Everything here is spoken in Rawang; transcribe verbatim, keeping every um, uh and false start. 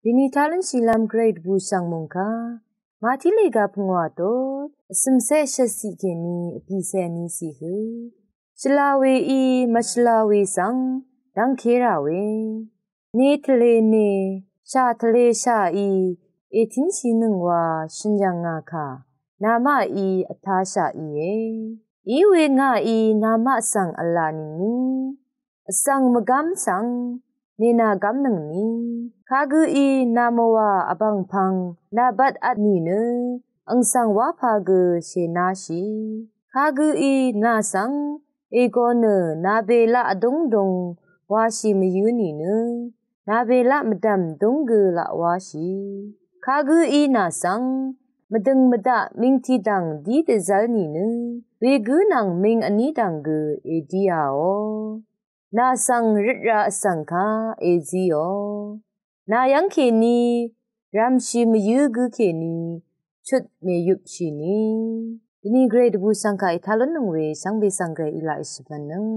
Dini taløn shìlvm Gvray dvbù shv̀ng mòngkà Màtí lèga pungwà tot vsø̀msè shvtciq kèní vbìcè vní ciq hø. Shvla weí mvshvla we svng dvngke rà we. Ne tvle ne, shà tvle shàí ètínshìnøng wa shø̀n yv̀ngà kà, namaqí vtashà íe. Iwe ngàí namaq svng vla nìni, vsvng mvgv́m svng menàgv́mnøngni. Kagǿí namvwà vbv̀ngpv̄ng nabvt vt nìnø, àng svng wápā gø shènáshì. Kagǿí nà svng ègo nø nabelaq vdúngdūng washì mvyǿ nìnø, nabelaq mvdv̀m dúng gø laq wáshì. Kagǿí nà svng mvdø̀ng mvdaq mingtidv̀ng dí dvzv́l nìnø, wegǿ nvng ming vní dv̀ng gø èdíāò. Nà svng røt ra vsvng kaq èzíò. Nà yv́ng kèní rv̄mshì mvyǿ gǿ kèní chut mèyupshìni. Dini Gvray dvbù shv̀ngkà ètalúnnøng we shvngbe svng Gvray í laq èshvbv̀nnøng.